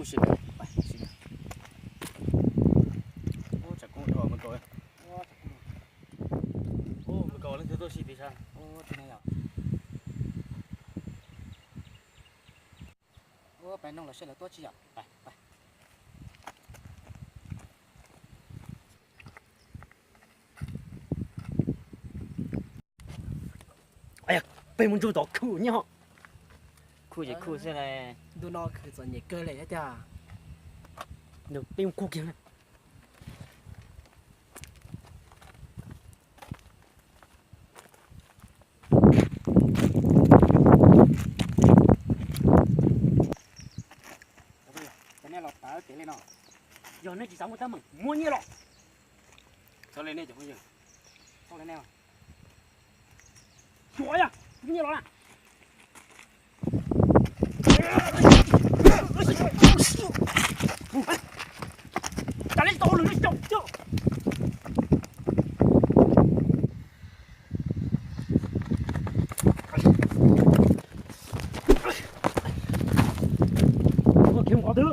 Ua, tsam kub dhau, mus kaus. Ua, mus kaus leej twg tuaj si tid sas. Ua, pais noog los saib lawv tuaj tsi yom. Pais, pais. Peb mus ntsuj tom khu nyiaj ho. Khu ces khu xwb. Ntu no khwv txom nyem kawg li thiab tiag. Peb mus khu kiag. Cov nej los tav kev li no, yog nej tsis xav muaj teeb meem muab nyiaj los. Xav li nej cov phooj ywg, xav li nej, xav nyiaj los na. Cas li tau lwm li cov coj. Ua, khiav mus qhov twg?